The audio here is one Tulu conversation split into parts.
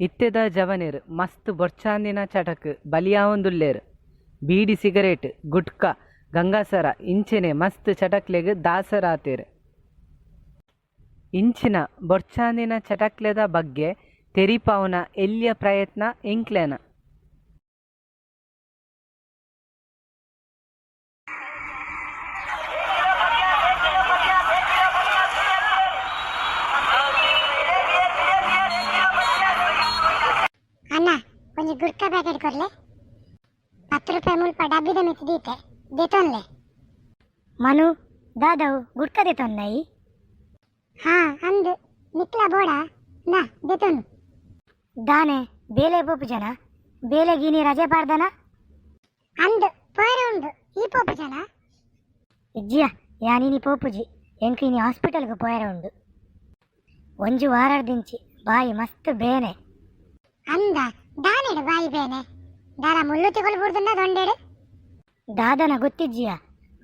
ಇತ್ತೆದ ಜವನೆರ್ ಮಸ್ತ್ ಬೊರ್ಚಾಂದಿನ ಚಟಕ್ ಬಲಿಯಾವೊಂದುಲ್ಲೆರ್. ಬೀಡಿ ಸಿಗರೇಟ್, ಗುಟ್ಕಾ, ಗಂಗಸರ ಇಂಚೆನೆ ಮಸ್ತ್ ಚಟಕ್ಲೆಗ್ ದಾಸೆರಾತೆರ್. ಇಂಚಿನ ಬೊರ್ಚಾಂದಿನ ಚಟಕ್ಲೆದ ಬಗ್ಗೆ ತೆರಿಪಾವುನ ಎಲ್ಯ ಪ್ರಯತ್ನ ಎಂಕ್ಲೆನ. ಅಣ್ಣ, ಒಂಜಿ ಗುಟ್ಕಾ ಪ್ಯಾಕೆಟ್ ಕೊರ್ಲೆ. ಪತ್ತ್ ರೂಪಾಯಿ ಮುಲ್ಪ ಡಬ್ಬಿದ ಮಿತ್ತ್ ದೀತೆ, ದೆತೊನ್ಲೆ. ಮನು, ದಾದವು ಗುಟ್ಕ ದೆತೊನ್ನೈ? ಹಾ ಅಂದ್, ನಿಕ್ಲ ಬೋಡಾ? ನಾ ದೆತೊನು. ದಾನೆ ಬೇಲೆ ಪೋಪುಜನ? ಬೇಲೆಗ್ ಇನಿ ರಜೆ ಪಾಡ್ದನ? ಅಂದ್, ಪೋಯೆರೆ ಉಂಡು, ಈ ಪೋಪುಜನ? ಇಜ್ಜಿಯ, ಯಾನ್ ಇನಿ ಪೋಪುಜಿ. ಎಂಕ್ ಇನಿ ಹಾಸ್ಪಿಟಲ್ಗ್ ಪೋಯೆರೆ ಉಂಡು. ಒಂಜಿ ವಾರಡ್ದಿಂಚಿ ಬಾಯಿ ಮಸ್ತ್ ಬೇನೆ. ಅಂದ, ದಾನೆಡ್ ಬಾಯಿ ಬೇನೆ? ದಾಲ ಮುಳ್ಳು ತಿಗುಲು ಬೂರ್ದುಂಡ ದೊಂಡೆಡ್? ದಾದನ ಗೊತ್ತಿಜ್ಜಿಯ,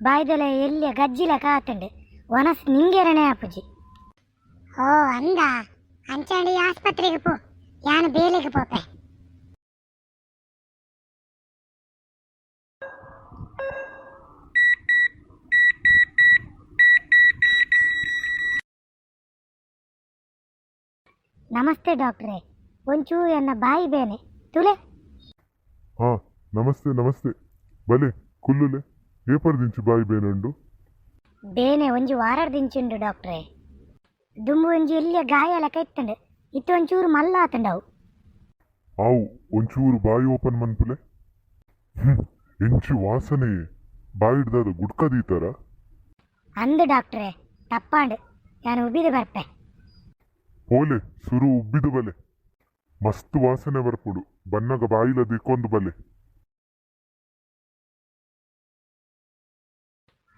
ಬಾಯ್ದೊಲ ಎಲ್ಯ ಗಜ್ಜಿಲೆಕ ಆತ್ಂಡ್, ವನಸ್ ನಿಂಗೆರೆನೆ ಆಪುಜಿ. ಓ ಅಂದ, ಅಂಚಾಂಡ ಈ ಆಸ್ಪತ್ರೆಗ್ ಪೋ, ಯಾನ್ ಬೇಲೆಗ್ ಪೋಪೆ. ನಮಸ್ತೆ ಡಾಕ್ಟ್ರೇ, ಒಂಚೂರು ಎನ್ನ ಬಾಯಿ ಬೇನೆ, ತೂಲೆ. ಹಾ ನಮಸ್ತೆ ನಮಸ್ತೆ, ಬಲೆ ಕುಲ್ಲುಲೆ. ಏಪರ್ದಿಂಚಿ ಬಾಯಿ ಬೇನೆ ಉಂಡು? ಬೇನೆ ಒಂಜಿ ವಾರಡ್ದಿಂಚಿ ಉಂಡು ಡಾಕ್ಟ್ರೇ. ದುಂಬು ಒಂಜಿ ಎಲ್ಯ ಗಾಯ ಲೆಕ ಇತ್ತ್ಂಡ್, ಇತ್ತೆ ಒಂಚೂರು ಮಲ್ಲ ಆತ್ಂಡ್ ಅವು. ಆವು, ಒಂಚೂರು ಬಾಯಿ ಓಪನ್ ಮನ್ಪುಲೆ. ಹ್ಮ್, ಎಂಚಿ ವಾಸನೆಯೇ, ಬಾಯಿಡ್ ದಾದ ಗುಟ್ಕ ದೀತರ? ಅಂದ್ ಡಾಕ್ಟ್ರೇ, ತಪ್ಪಾಂಡ್, ಯಾನ್ ಉಬ್ಬಿದ್ ಬರ್ಪೆ. ಪೋಲೆ, ಸುರು ಉಬ್ಬಿದ್ ಬಲೆ. ಮಸ್ತ್ ವಾಸನೆ ಬರ್ಪುಂಡು, ಬನ್ನಗ ಬಾಯಿಲ ದೆಕ್ಕೊಂದು ಬಲೆ.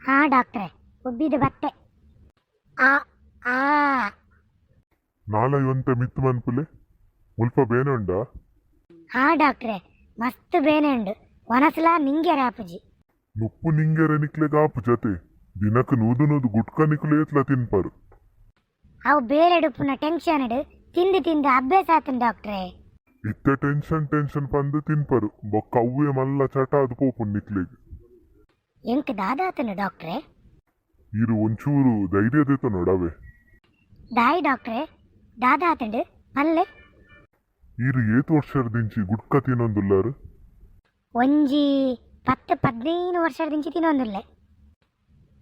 ಹಾ ಡಾಕ್ಟ್ರೇ, ಉಬ್ಬಿದ್ ಬತ್ತೆ. ಆ ಆ. ನಾಲಯಿ ಒಂತೆ ಮಿತ್ತ್ ಮನ್ಪುಲೆ. ಮುಲ್ಪ ಬೇನೆ ಉಂಡಾ? ಹಾ ಡಾಕ್ಟ್ರೇ, ಮಸ್ತ್ ಬೇನೆ ಉಂಡು, ವನಸ್ಲಾ ನಿಂಗೆರೆ ಆಪುಜಿ. ನುಪ್ಪು ನಿಂಗೆರೆ ನಿಕ್ಲೆಗ್ ಆಪುಜತೆ, ದಿನಕ್ ನೂದು ನೂದು ಗುಟ್ಕ ನಿಕುಲು ಏತ್ಲ ತಿನ್ಪರ್. ಅವು ಬೇಲೆಡ್ ಉಪ್ಪುನ ಟೆನ್ಷನ್ ಡ್ ತಿಂದ್ ತಿಂದ್ ಅಭ್ಯಾಸ ಆತ್ಂಡ್ ಡಾಕ್ಟ್ರೇ. ಇತ್ತೆ ಟೆನ್ಷನ್ ಟೆನ್ಷನ್ ಪಂದ್ ತಿನ್ಪರ್, ಬೊಕ್ಕ ಅವ್ವೇ ಮಲ್ಲ ಚಟ ಆದ್ ಪೋಪುಂಡು ನಿಕ್ಲೆಗ್. ಎಂಕ್ ದಾದಾತ್ಂಡ್ ಡಾಕ್ಟ್ರೇ? ಈರ್ ಒಂಚೂರು ಧೈರ್ಯ ದೆತೊನೊಡು ಅವೇ. ದಾಯಿ ಡಾಕ್ಟ್ರೇ, ದಾದಾತ್ಂಡ್ ಪನ್ಲೆ. ಈರ್ ಏತ್ ವರ್ಷರ್ದಿಂಚಿ ಗುಟ್ಕ ತಿನೊಂದುಲ್ಲರ್? ಒಂಜಿ ಪತ್ತ್ 15 ವರ್ಷರ್ದಿಂಚಿ ತಿನೊಂದುಲ್ಲೆ.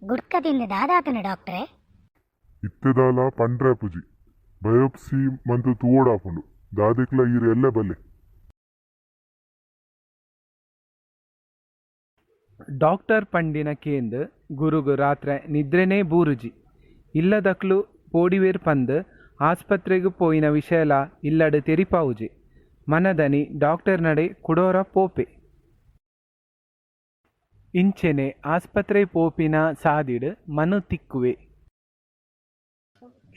ಗುಟ್ಕ ತಿಂದ್ ದಾದಾತ್ಂಡ್ ಡಾಕ್ಟ್ರೇ? ಇತ್ತೆ ದಾಲ ಪಂಡ್ರೆ ಆಪುಜಿ. ಬಯೋಪ್ಸಿ ಮಂತ್ ತೂವೊಡಾಪುಂಡು. ದಾದೆಕ್ಲ ಈರ್ ಎಲ್ಲೆ ಬಲೆ. ಡಾಕ್ಟರ್ ಪಂಡಿನ ಕೇಂದ್ ಗುರುಗ್ ರಾತ್ರೆ ನಿದ್ರೆನೇ ಬೂರುಜಿ. ಇಲ್ಲದಕ್ಲು ಪೋಡಿವೆರ್ ಪಂದ್ ಆಸ್ಪತ್ರೆಗ್ ಪೋಯಿನ ವಿಷಯಲಾ ಇಲ್ಲಡ್ ತೆರಿಪಾವುಜೆ. ಮನದನಿ ಡಾಕ್ಟರ್ನಡೆ ಕುಡೋರ ಪೋಪೆ. ಇಂಚೆನೆ ಆಸ್ಪತ್ರೆ ಪೋಪಿನ ಸಾದಿಡ್ ಮನು ತಿಕ್ಕುವೆ.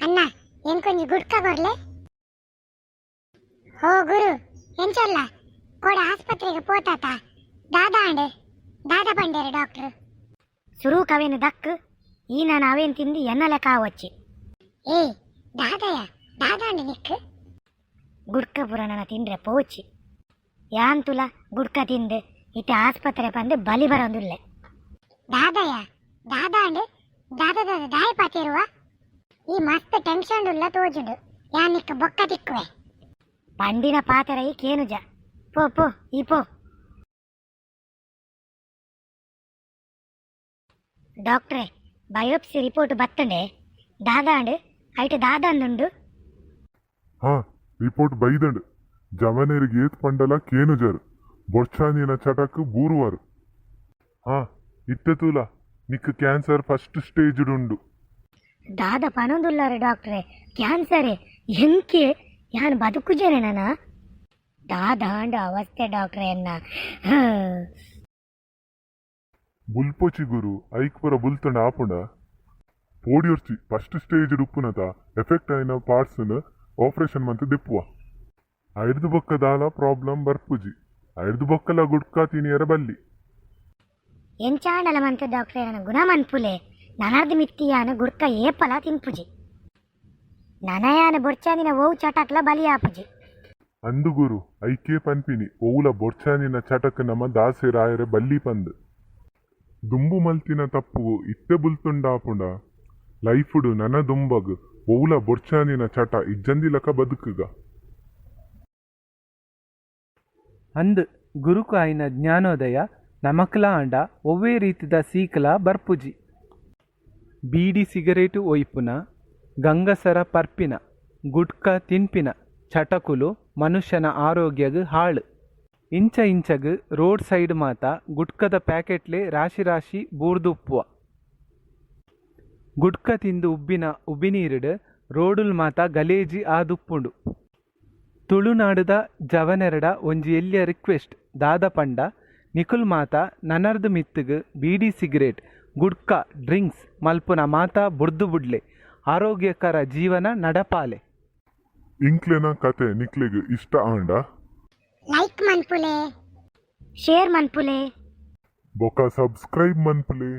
ಅಣ್ಣ, ಎಂಕೊಂಜಿ ಗುಟ್ಕ ಕೊರ್ಲೆ. ಓ ಗುರು, ಎಂಚೊಲ್ಲ? ಕೋಡೆ ಆಸ್ಪತ್ರೆಗ್ ಪೋತಾತ, ದಾದ ಆಂಡ್? ದಾದ ಪಂಡೆರ್ ಡಾಕ್ಟ್ರ್? ಸುರೂಕ್ ಅವೆನ್ ದಕ್ಕ್, ಈ ನನ ಅವೆನ್ ತಿಂದ್ ಎನ್ನ ಲೆಕ ಆವೊಚ್ಚಿ. ಏಯ್ ದಾದಯ, ದಾದಾಂಡ್ ನಿಕ್ಕ್? ಗುಡ್ಕ ಪೂರ ನನ ತಿಂಡ್ರೆ ಪೋವೊಚ್ಚಿ. ಯಾನ್ ತುಲ ಗುಡ್ಕ ತಿಂದ್ ಇತ್ತೆ ಆಸ್ಪತ್ರೆ ಪಂದ್ ಬಲಿ ಬರೊಂದುಲ್ಲೆ. ದಾದಯ, ದಾದಾಂಡ್? ದಾದ ದಾದ ದಾಯೆ ಪಾತೆರುವ? ಈ ಮಸ್ತ್ ಟೆನ್ಷನ್ ಉಲ್ಲ ತೋಜುಂಡು, ಯಾನ್ ನಿಕ್ಕ್ ಬೊಕ್ಕ ತಿಕ್ಕುವೆ. ಪಂಡಿನ ಪಾತೆರ ಈ ಕೇನುಜ, ಪೋ ಪೋ ಈ ಪೋ. ಡಾಕ್ಟ್ರೆ, ಬಯೋಪ್ಸಿ ರಿಪೋರ್ಟ್ ಬತ್ತುಂಡೆ, ದಾದಾಂಡ್? ಐಟ್ ದಾದಂದುಂಡು? ಹಾ, ರಿಪೋರ್ಟ್ ಬೈದ್ಂಡ್. ಜವನೆರ್ಗ್ ಏತ್ ಪಂಡಲ ಕೇನುಜರ್, ಬೊರ್ಚಾಂದಿನ ಚಟಕ್ ಬೂರುವರ್. ಹಾ, ಇತ್ತೆ ತೂಲ, ನಿಕ್ಕ್ ಕ್ಯಾನ್ಸರ್ ಫಸ್ಟ್ ಸ್ಟೇಜ್ಡ್ ಉಂಡು. ದಾದ ಪನೊಂದುಲ್ಲರ್ ಡಾಕ್ಟ್ರೆ, ಕ್ಯಾನ್ಸರೇ ಎಂಕೆ? ಯಾನ್ ಬದುಕುಜೆನೆ ನನ? ದಾದಾಂಡ್ ಅವಸ್ಥೆ ಡಾಕ್ಟ್ರೆ ಎನ್ನ. ಬುಲ್ಪೊಚಿ ಗುರು, ಐಕ್ ಪೂರ ಬುಲ್ತ್ಂಡ ಆಪುಂಡ? ಪೋಡ್ಯೊರ್ಚಿ, ಫಸ್ಟ್ ಸ್ಟೇಜ್ಡ್ ಉಪ್ಪುನತ, ಎಫೆಕ್ಟ್ ಆಯಿನ ಪಾರ್ಟ್ಸ್ ನ್ ಆಪರೇಷನ್ ಮಂತ್ ದೆಪ್ಪುವ. ಐರ್ದ್ ಬೊಕ್ಕ ದಾಲ ಪ್ರಾಬ್ಲಮ್ ಬರ್ಪುಜಿ. ಐರ್ದ್ ಬೊಕ್ಕಲ ಗುಟ್ಕಾ ತಿನಿಯೆರೆ ಬಲ್ಲಿ. ಎಂಚಾಂಡಲ ಮಂತ್ ಡಾಕ್ಟ್ರೆ ಎನನ್ ಗುಣ ಮನ್ಪುಲೆ, ನನರ್ದ್ ಮಿತ್ತ್ ಯಾನ್ ಗುಡ್ಕ ಏಪಲ ತಿನ್ಪುಜಿ. ನನ ಯಾನ್ ಬೊರ್ಚಂದಿನ ಒವು ಚಟಕ್ಲ ಬಲಿ ಆಪುಜಿ. ಅಂದು ಗುರು, ಐಕೇ ಪನ್ಪಿನಿ ಒವುಲ ಬೊರ್ಚಾಂದಿನ ಚಟಕ್ ನಮ ದಾಸೆರಾಯೆರೆ ಬಲ್ಲಿ ಪಂದ್. ದುಂಬು ಮಲ್ತಿನ ತಪ್ಪುಗು ಇತ್ತೆ ಬುಲ್ತುಂಡಾಪುಂಡ? ಲೈಫುಡು ನನ ದುಂಬಗ್ ಒವುಲ ಬೊರ್ಚಾಂದಿನ ಚಟ ಇಜ್ಜಂದಿಲಕ ಬದುಕುಗ. ಅಂದ್ ಗುರುಕು ಆಯಿನ ಜ್ಞಾನೋದಯ ನಮಕ್ಲಾ ಆಂಡ ಒವ್ವೇ ರೀತಿದ ಸೀಕುಲಾ ಬರ್ಪುಜಿ. ಬೀಡಿ ಸಿಗರೇಟ್ ಒಯ್ಪುನ, ಗಂಗಸರ ಪರ್ಪಿನ, ಗುಟ್ಕಾ ತಿನ್ಪಿನ ಚಟಕುಲು ಮನುಷ್ಯನ ಆರೋಗ್ಯಗ್ ಹಾಳು. ಇಂಚ ಇಂಚಗ್ ರೋಡ್ ಸೈಡ್ ಮಾತ ಗುಟ್ಕದ ಪ್ಯಾಕೆಟ್ ಲೆ ರಾಶಿ ರಾಶಿ ಬೂರ್ದು ಉಪ್ಪುವ. ಗುಟ್ಕಾ ತಿಂದ್ ಉಬ್ಬಿನ ಉಬಿನೀರ್ ಡ್ ರೋಡುಲು ಮಾತ ಗಲೇಜಿ ಆದುಪ್ಪುಂಡು. ತುಳುನಾಡುದ ಜವನೆರಡ ಒಂಜಿ ಎಲ್ಯ ರಿಕ್ವೆಸ್ಟ್ ದಾದ ಪಂಡ ನಿಕುಲು ಮಾತ ನನರ್ದ್ ಮಿತ್ತುಗ್ ಬೀಡಿ ಸಿಗರೇಟ್, ಗುಟ್ಕಾ, ಡ್ರಿಂಕ್ಸ್ ಮಲ್ಪುನ ಮಾತಾ ಬುಡ್ದು ಬುಡ್ಲೆ ಆರೋಗ್ಯಕರ ಜೀವನ ನಡಪಾಲೆ. ಇಂಕ್ಲೆನ ಕತೆ ನಿಕ್ಲೆಗ್ ಇಷ್ಟ ಆಂಡ ಲೈಕ್ ಮನ್ಪುಲೆ. ಶೇರ್ ಮನ್ಪುಲೆ. ಬೊಕ ಸಬ್ಸ್ಕ್ರೈಬ್ ಮನ್ಪುಲೆ.